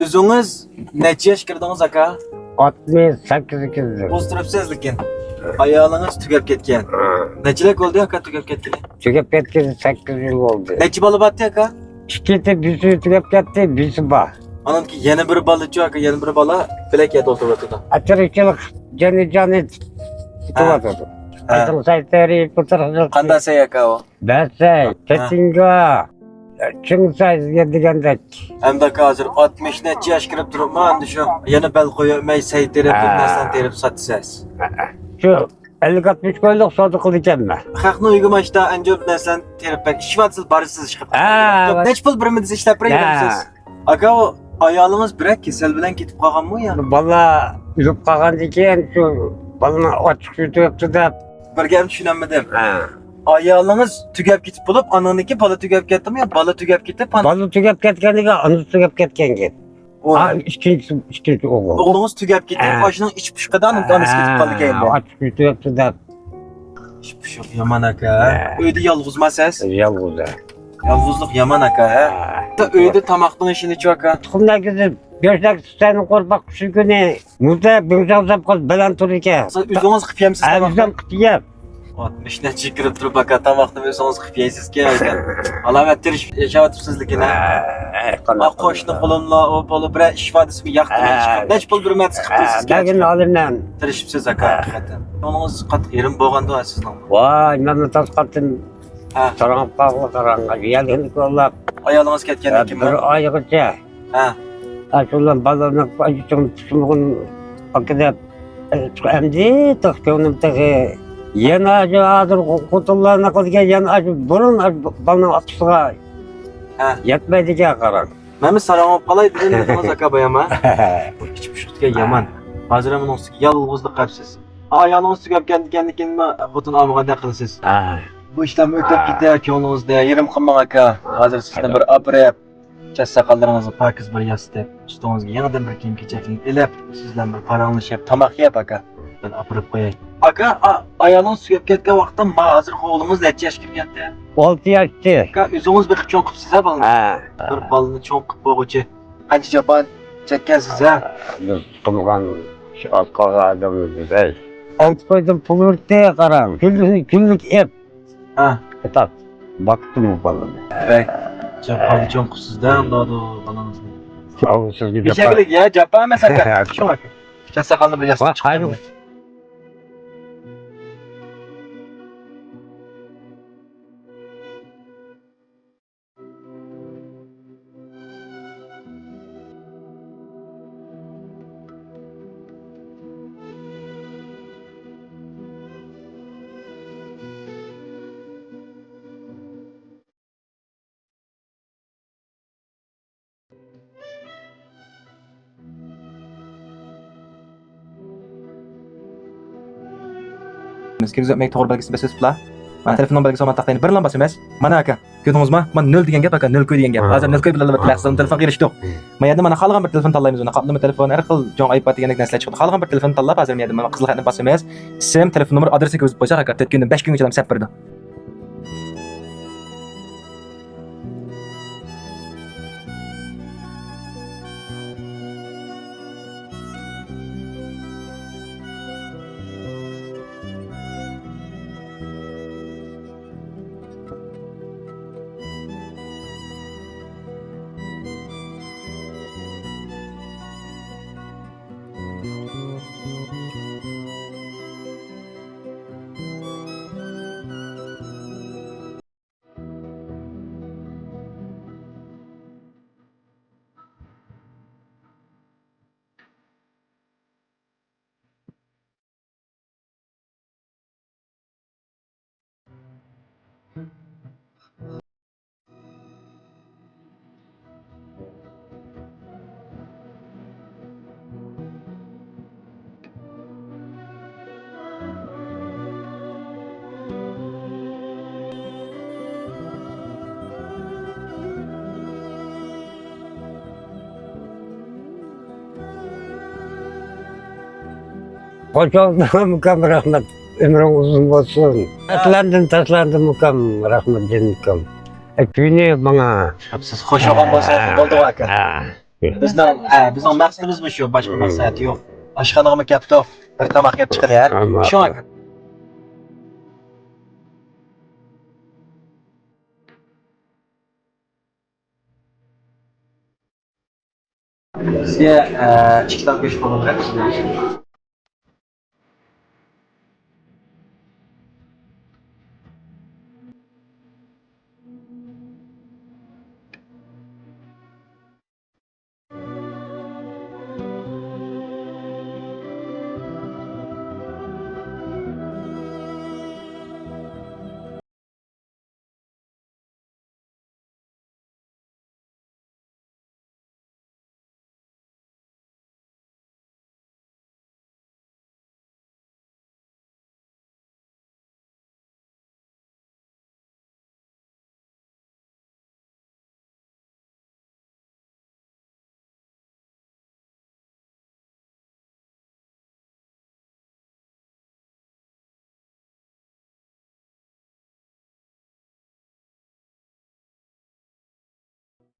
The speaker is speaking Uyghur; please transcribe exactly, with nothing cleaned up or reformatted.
ئۆزىڭىز نەچچە ياش كىردىڭىز، ئاكا؟ ئاتمىش سەككىزگە كىردىم. ئولتۇرۇپسىز لېكىن. ئايالىڭىز تۈگەپ كەتكەن. ھە. نەچچىلىك بولدى، ئاكا، تۈگەپ كەتكىلى؟ تۈگەپ كەتكىلى سەككىز يىل بولدى. نەچچە بالا بارتى، ئاكا؟ ئىككىسى، بىرسى تۈگەپ كەتتى، بىرسى بار. ئانىڭدىكى يەنە بىر بالىچۇ، ئاكا، يەنە بىر بالا بۆلەك يەردە ئولتۇرۇۋاتىدۇ. ئا، تىرىكچىلىك، جېنى، جانى ھە. كېتىۋاتىدۇ. ھە. قېتىڭ سەي تېرىپ، قېتىڭ قانداق سەي، ئاكا، ئۇ؟ بەسەي، ھە. پېتىنگا، چىڭسەي دېگەندەك. ئەمدى ئاكا، ھازىر ئاتمىش نەچچە ياش كىرىپ تۇرۇپمۇ، ئەمدى شۇ يەنە بەل قويۇۋەتمەي سەي تېرىپ، ھە. نەرسىلەرنى تېرىپ ساتىسىز. شۇ ئەللىك ئاتمىش كويلۇق سودا قىلىدىكەنمەن. خەقنىڭ ئۆيىگە ماشتا ئەنجۈر نەرسىلەرنى تېرىپ بەك ئىشۋاتسىز، بارىسىز ئىشقىپ. ھە، نەچچە پۇل بېرىمىز دەپ ئىشلەپ بېرەي ھە. دەمسىز؟ ئاكا، ئۇ ئايالىڭىز بىرەر كېسەل بىلەن كېتىپ قالغانمۇ يا؟ بالا ئۆلۈپ قالغاندىن كېيىن شۇ بالىنى ئاچچىق يۇتۇۋەپتۇ دەپ. بىر گەپنى چۈشىنەلمىدىم. ھە. ئايالىڭىز تۈگەپ كېتىپ بولۇپ، ئانىڭدىكى بالا تۈگەپ كەتتىمۇ يا بالا تۈگەپ كېتىپ، ئانا بالا تۈگەپ كەتكەندىكىن، ئانىسى تۈگەپ كەتكەن گەپ. ھە، ئىككىنچىسى، ئىككىنچى ئوغۇل. ئوغلىڭىز تۈگەپ كېتىپ، ھە. ئاشۇنىڭ ئىچى پۇشقىدان ئانىسى كېتىپ قالدىكەن ئەمدى. ئاچچىق يۇتۇۋەپتۇ دەپ. ئىچى پۇشۇق يامان ئاكا. ھە. ئۆيدە يالغۇزما سىز؟ يالغۇز، ھە. يالغۇزلۇق يامان ئاكا، ھە؟ ھە. ئۆيدە تاماقنىڭ ئىشى نېچە ئاكا؟ تۇخۇمدەك ئېزىپ، گۆشلەك سۈتەننى قورپاق قىشى كۈنى مۇزدا بىڭشاڭ ساپ قىلىپ بەلەن تۇرىدىكەن. سىز ئۆزىڭىز قىلىپ يەمسىز ھە، تاماقنى؟ ئۆزۈم قىلىپ يەپ. ئاتمىش نەچچە كىرىپ تۇرۇپ ئاكا، تاماقنى ئۆزىڭىز قىلىپ يەيسىزكەن ئاكا. ئالامەت تىرىشىپ ياشاۋاتىپسىز لېكىن، ھە؟ ھە، قانداق قوشنا قولۇملا ئۇ پولۇ بىرەر ئىش بار دېسىمۇ ياق دېمەي ھە. چىقىپ، نەچچە پۇل بېرىمەن سىز قىلىپ ھە، بېرىسىز. بەگىنى ئالىمەن. تىرىشىپسىز ئاكا، ھە. ھەقىقەتەن. كۆڭلىڭىز قاتتىق يېرىم بولغاندۇ سىزنىڭ؟ ۋاي، مەنمۇ تاس قاتتىم. ھە. ساراڭ قاغىلى قاراڭغا يەلكىنى كوللاپ. ئايالىڭىز كەتكەندىن ھە، كېيىنمۇ؟ بىر ئايغىچە. ھە. ئاشۇ بىلەن بالىنى ئاچچىقىم پۇشۇمىغىن ئاكىدەپ، ئەمدى تېخى كۆڭلۈم تېخى يەنە ئاشۇ ھازىر خوتۇنلارنى قىلىدىكەن، يەنە ئاشۇ بۇرۇن ئاشۇ بالىنىڭ ئاپىسىغا ھە. يەتمەيدىكەن قاراڭ. مەنمۇ ساراڭ بولۇپ قالاي دېدىم دېدىڭىز ئاكا بايام ھە؟ بۇ ئىچى پۇشۇق دېگەن يامان. ھازىر ھەم ئۇنىڭ ئۈستىگە يالغۇزلۇق قاپسىز. ئايالىڭىز تۈگەپ كەتكەندىن كېيىنمۇ خوتۇن ئالمىغاندەك قىلىسىز. ھە. بۇ ئىشلارمۇ ئۆتۈپ ھە. كېتە كۆڭلىڭىزدە، يېرىم قىلماڭ ئاكا. ھازىر سىزنى بىر ئاپىرىپ، چاچ ساقاللىرىڭىزنى پاكىز بىر ياسىتىپ، ئۈستىڭىزگە يېڭىدىن بىر كىيىم كېچەكلىك ئېلىپ، سىز بىلەن بىر پاراڭلىشىپ، تاماق يەپ ئاكا. مەن ئاپىرىپ قوياي. ئاكا، ئا-، ئايالىڭىز تۈگەپ كەتكەن ۋاقىتتا ما ھازىرقى ئوغلىڭىز نەچچە ياش كىرگەنتى؟ ئالتە ياشتى. ئاكا، ئۆزىڭىز بېقىپ چوڭ قىپسىز ھە بالىنى؟ ھە. بىر بالىنى چوڭ قىپ بولغۇچە قانچە جاپا چەككەنسىز ھە؟ بىز قىلغان ئىش ئارقىغا ئادەمنى بىز، ئەي. ئالتە كويدىن پۇل ئۇرتتى، قاراڭ. كۈنلۈك، كۈنلۈك ئەپ. ھە. ئېتاپ. باقتىمۇ بالىنى. بەك جاپالىق چوڭ قىپسىز دە، ئالداۋاتىدۇ بالىڭىزنى. ساغ بول سىزگە جاپا. بېشەكلىك يا، جاپا ئەمەس ئاكا. شۇڭا. چاچ ساقالنى بىر ياسىتىپ ۋاھ، چىقىڭ. كىرگۈزۈپ ئۆتمەي توغرا بەلگىسىنى بېسىۋېتىپلا. مانا تېلېفوننىڭ بەلگىسى بولمايدۇ، تېخى يەنە بىرلا باسىمىز. مانا ئاكا، كۆردىڭىزمۇ؟ مانا نۆل دېگەن گەپ ئاكا، نۆل كوي دېگەن گەپ. ھازىر نۆل كوي بىلەن بىر تېلېفونغا ئېرىشتۇق. ما يەردە مانا خالىغان بىر تېلېفون تاللايمىز. مانا قاپلىما تېلېفون، ھەر خىل چوڭ ئايپاد دېگەندەك نەرسىلەر چىقىدۇ. خالىغان بىر تېلېفون تاللاپ، ھازىر ما يەردە مانا قىزىل خەتنى باسىمىز. ئىسىم، تېلېفون نومۇر، ئادرېسى كىرگۈزۈپ قويساق ئاكا، تۆت كۈندىن بەش كۈنگىچە سەپ بېرىدۇ. خوش بولدۇم ئۇكام، رەھمەت. ئۆمرۈڭ ئۇزۇن بولسۇن. تاشلاندىم، تاشلاندىم ئۇكام، رەھمەت جېنىم ئۇكام. ئە، كۈنى ماڭا. سىز خوش بولغان بولسىڭىز بولدى ئاكا. ھە. بىزنىڭ، ئە، بىزنىڭ مەقسىتىمىزمۇ شۇ، باشقا مەقسەت يوق. ئاشخانىغىمۇ كەپتۇ، بىر تاماق يەپ چىقىلى، ھە؟ شۇڭا. سىزگە، ئە، ئىككى تال گۆش بولۇڭ.